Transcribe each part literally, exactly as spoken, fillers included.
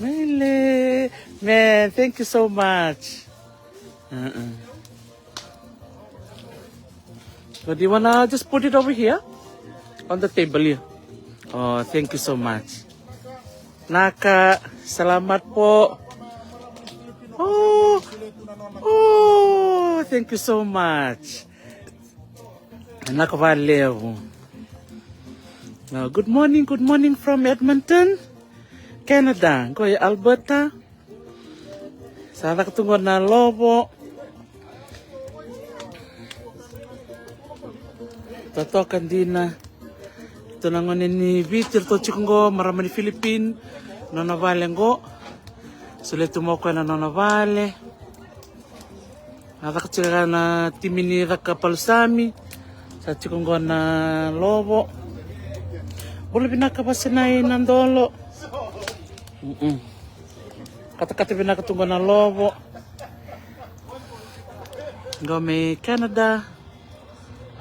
Ele. Man, thank you so much. Uh-uh. But do you wanna just put it over here on the table here? Oh, thank you so much. Naka, salamat po. Oh, oh, thank you so much. Naka valevu. Now, good morning, good morning from Edmonton, Canada. Qo e Alberta. Sa caka tu qo na lovo. Totoka dina. Tu na gone ni Viti ratou tiko qo, marama ni Philippine. Nona vale qo. Solia tu mai o koya na nona vale. A caka tiko na timi ni caka palusami. Sa tiko qo na lovo. Bula vinaka Vasenai Nadolo. Mm-mm. Katakata vinaka tu qo na lovo. Qo mai Canada,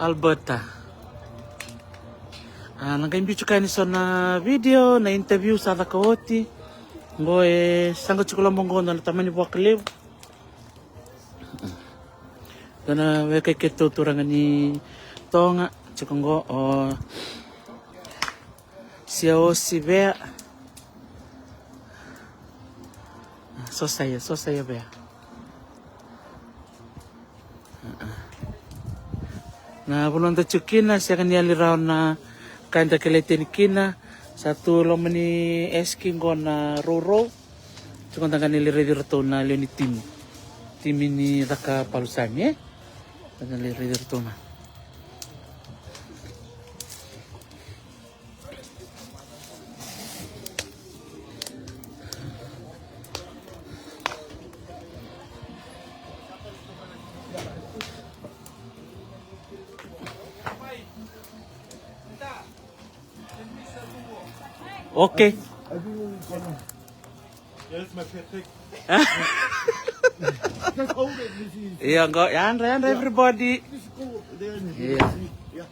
Alberta. A, na qai biu tiko yani so na video, na interview sa caka oti. Qo e saqa tiko loma qo na tamani vuaka levu. Dua na weka i keitou turaga ni Toga, tiko qo o Sia Osi Vea. Sosaia, Sosaia Vea. Na vanua da tiko kina, sega ni yali rawa na ka eda kilai tani kina. Sa tu loma ni S K qo na rourou. Tiko da qai lai raici iratou na lewe ni timi. Timi ni caka palusami, e? Da qai lai raici iratou na. Okay. Just hold it, Missy. Ia qo, yadra, yadra, everybody. Just go there and Ia. Yeah.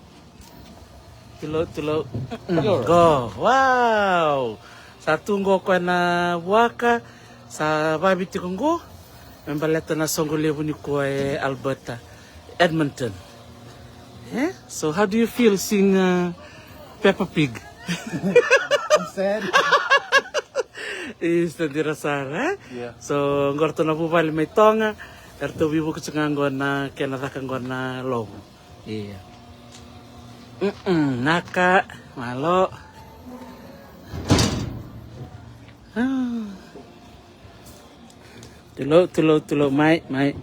Tulou, tulou. Qo, wow. Sa tu qo koya na vuaka. Sa vavi tiko qo. Me baleta na soqo levu nikua e Alberta, Edmonton. Eh? So how do you feel seeing, uh, Peppa Pig? I'm sad. Isa, dina sara, e? Yeah. So qo ratou na vuvale mai Toga, eratou veivuke tiko ga qo na kena caka qo na lovo. Ia. Mm-mm, naka, malo. Ah. Tulou, tulou, tulou, mai, mai.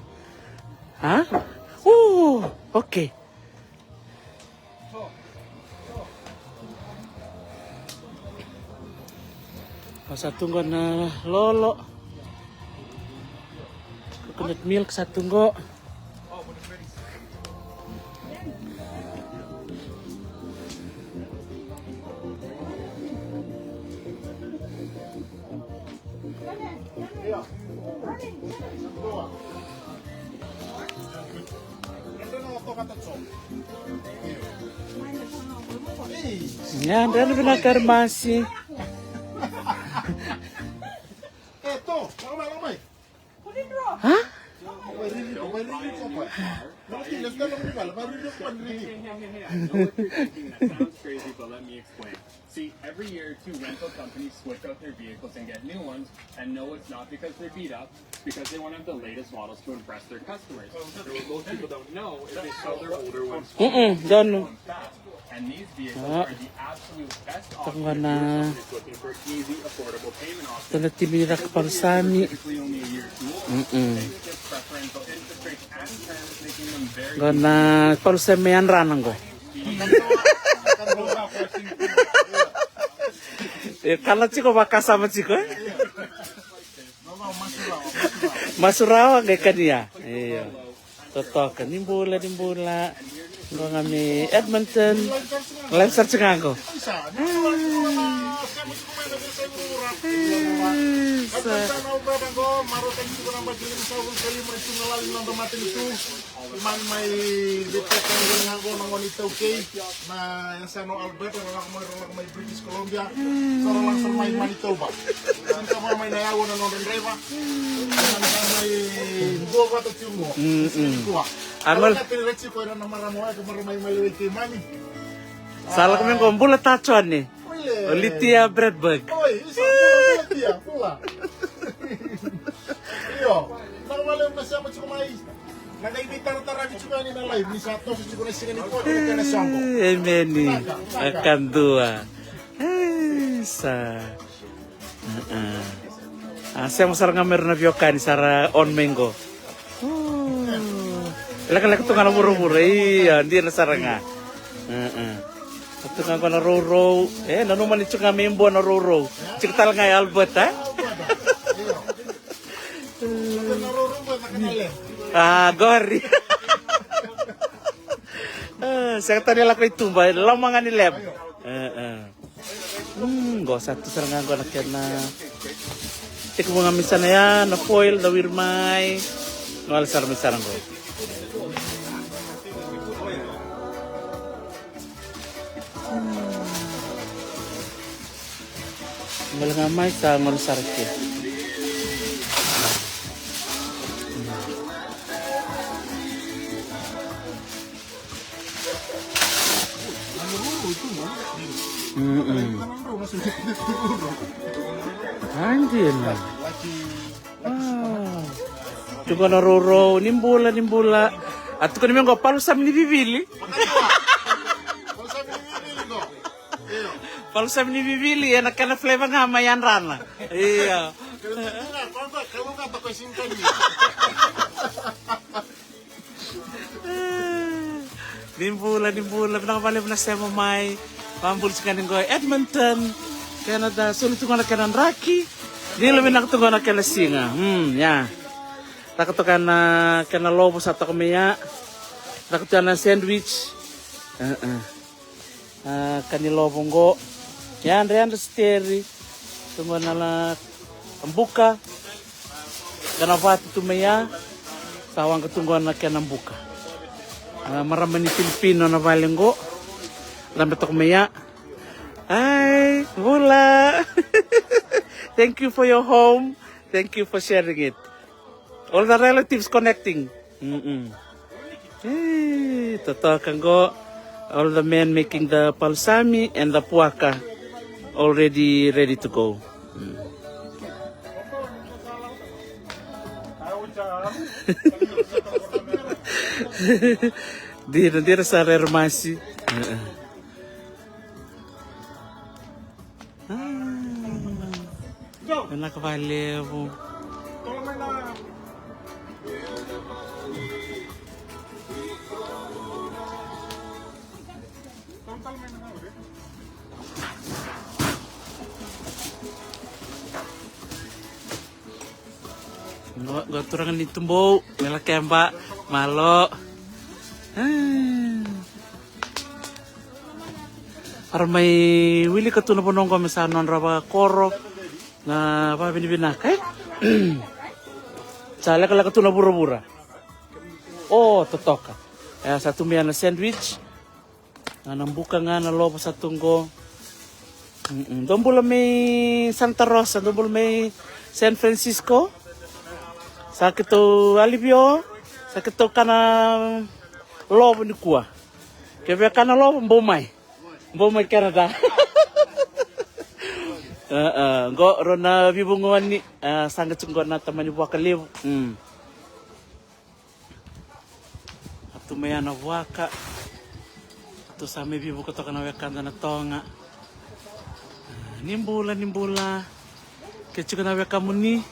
Ha? Uh, okay. O sa tu qo na lolo. Coconut milk sa tu qo. Ia, drena vinaka Karimasi. Ha? Hey, hey, hey, hey, hey. I know what you're thinking. That sounds crazy, but let me explain. See, every year, two rental companies switch out their vehicles and get new ones, and no, it's not because they're beat up, it's because they want to have the latest models to impress their customers. What most people don't know is they sell their older ones. Mm-mm, don't know. And these vehicles are the absolute best option if you're someone who's looking for an easy, affordable payment option. Tana timi ni caka palusami. Typically only a year too old. Mm-mm. They can get preferential interest rates and terms, making them very easy. Qo na palusami yadrana qo. E kala tiko, vakasama tiko, e? Masu rawa qai kania. Io. Totoka, ni bula, ni bula. Qo ga mai Edmonton. Live search ga qo. Sa. Qo, marautaki tiko na yabaki limasagavulu ka lima ni tu na lali ni noda matanitu. Keimami mai veitokani ga qo na gone iTaukei, na yasana o Alberta, ra lako mai, ra lako mai British Columbia. Sa ra lako sara mai Manitoba. Sa ra mai na yaua na nodra draiva. Sa ra mai dua vata tiko qo. Mm, mm. Dua. Angal. Sa ra tiko ira na marama wa, ka marama mai mai keimami. Sa lako mai qo, bula Tachone. Oi, le. O Litia Bradburg. Oi, isa, bula, bula, tia, bula. Io, na vale na sema tiko mai. Na qai veitarataravi tiko yani na live, ni sa toso tiko na siga nikua, na kena soqo. Emeni. Vinaka, vinaka. Kadua. Isa. A, sema sara ga mai ira na veiwekani sa ra on mai qo. Lekaleka tu ga na vuravura, ia, dina sara ga. Sa tu ga qo na rourou. E, nanuma ni tu ga mai Bua na rourou. Tiko tale ga i Alberta, e? A, qori. A, sega tale ni lako i tuba, loma ga ni leba. Mm, qo sa tu sara ga qo na kena. Tekivu ga mai sana ya, na foil, na wiri mai. Gole sara mai sara qo. Mm. Gole ga mai sa gole sara ke. Mm-mm. Ai, dina. Wow. Tukuna rourou, ni bula, ni bula. A tukuna me qo palusami ni vivili. Palusami ni vivili, ena kena flavor ga mai Yadrana. Io. Ni bula, ni bula, vinaka vakalevu na sema mai. Vakabula tiko yani qo Edmonton, Canada, soli tu qo na kena draki. Dila vinaka tu qo na kena siga. Mm, ya. Caka toka na kena lovo sa toka mai ya. Caka tu ya na sandwich. Uh-uh. A, ka ni lovo qo. Yadra, yadra siteri. Tu qo na la buka. Ka na vatu tu mai ya. Sa waqa tu qo na kena buka. A, marama ni Filipino na vale qo. Cabe toka mai ya. Ai, bula. Thank you for your home. Thank you for sharing it. All the relatives connecting. Mm-mm. Eh, totoka qo. All the men making the palusami and the puaka already ready to go. Mm. Dina, dina sa rere masi. Mm-mm. Ah, vinaka vakalevu. Qo, qo turaga ni Tubou, me lakeba, malo. Ah. Era mai wilika tu na vanua qo me sa nodra vakoro na vakavinavinaka, e? Sa lekaleka tu na vuravura. O, totoka. E, sa tu mai na sandwich. A, na buka ga na lovo sa tu qo. Mm-mm. Dou bula mai Santa Rosa, dou bula mai San Francisco. Sa keitou alivio, sa keitou kana lovo nikua. Ke via kana lovo, bau mai. Bau mai Canada. A, a, qo rau na vivugoni, a, saqa tiko qo na tamani vuaka levu. Mm. A tu mai ya na vuaka. A tu sa mai vivuka toka na wekada na toga. Ni bula, ni bula. Ke tiko na wekamuni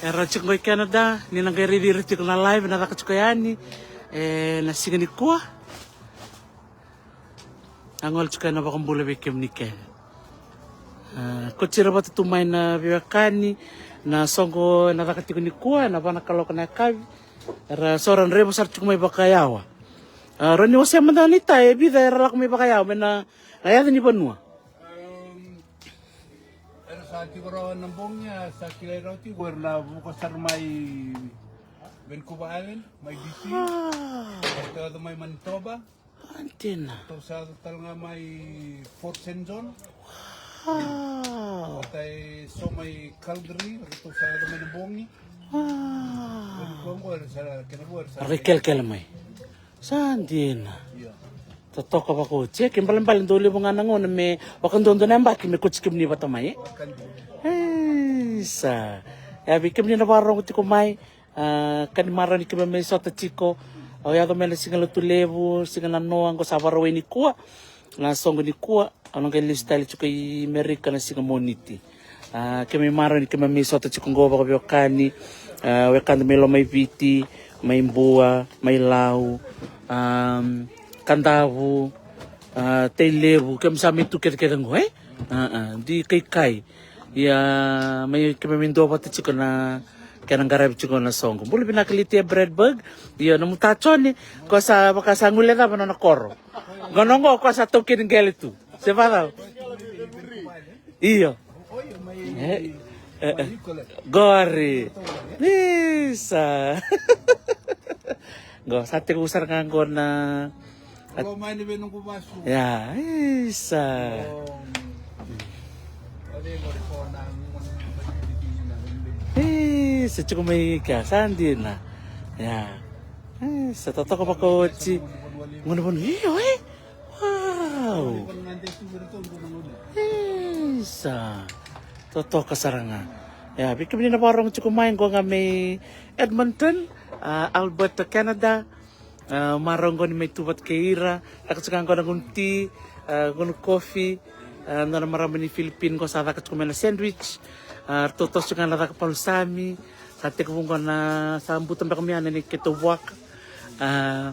era tiko qo i Canada, ni na qai raici ira tiko na live na caka tiko yani e na siga nikua. A gole tiko ena vakabula vei kemuni kece. A, koti ira vata tu mai na veiwekani, na soqo ena caka tiko nikua, ena va na kaloko na yakavi. Era so ra draiva sara tiko mai vakayawa. A, rawa ni wasea mada na ita, e vica era lako mai vakayawa mai na, na yaca ni vanua. Era Sa tiko rawa na bogi, a sa kilai rawa tiko era na vuka sara mai Vancouver Island, mai B C. Ah. Sa tiko mai Manitoba. Antina. Tou sa yaco tale ga mai Fort Saint John. Wow. Tou sa yaco mai Calgary, tou sa yaco mai na bogi. Wow. Tou sa yaco mai. Sa dina. Io. Totoka vakaoti, e, ke balebale dau levu ga na gauna me vakaduadua na yabaki me kauti kemuni vata mai, e? Isa. E, vei kemuni na vakarorogo tiko mai, a, ka ni marau ni keimami sota tiko. Au yaco mai na siga Lotulevu, siga na noa, qo sa Vakarauwai nikua. Na soqo nikua, au na qai lesu tale tiko i Merika na siga Moniti. A, keimami marau ni keimami sota tiko qo vakaveiwekani, a, wekada mai Lomaiviti, mai Bua, mai Lau, a, Kadavu, a, Tailevu, keimami sa mai tu kecekece qo, e? A, a, di kaikai. Ia, mai keimami duavata tiko na kena qaravi tiko na soqo. Bula vinaka Litia Bradburg. Io, na muta Jone, ko sa vaka sa guilecava na nona koro. Qo na qo ko sa taukeni qele tu. Se vacava? Io. E, e, e. Qori. Isa. Qo sa tekivu sara ga qo na Ia, isa. Isa, tiko mai kea, sa dina. Ia. Isa, totoka vakaoti. Gona vonu, io, e? Wow. Isa. Totoka sara ga. Ia, vei kemuni na vakarorogo tiko mai, qo ga mai Edmonton, a, Alberta, Canada. A, marau qo ni mai tu vata kei ira, caka tiko ga qo na gunu ti, a, gunu kofi, a, dua na marama ni Philippine qo sa caka tiko mai na sandwich, a, ratou toso tiko ga na caka palusami, sa tekivu qo na sa buta beka mai yani ni keitou vuaka. A,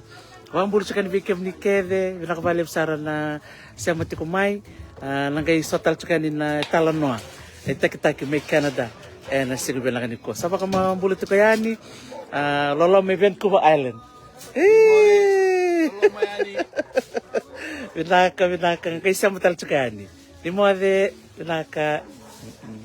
vakabula tiko yani vei kemuni kece, vinaka vakalevu sara na sema tiko mai, a, na qai sota tale tiko yani na italanoa, e takitaki mai Canada, ena siga vinaka nikua. Sa vakamabula tiko yani, a, Lolo mai Vancouver Island. Ii. Vinaka, vinaka, qai sema tale tiko yani. Ni moce, vinaka. Mm-mm.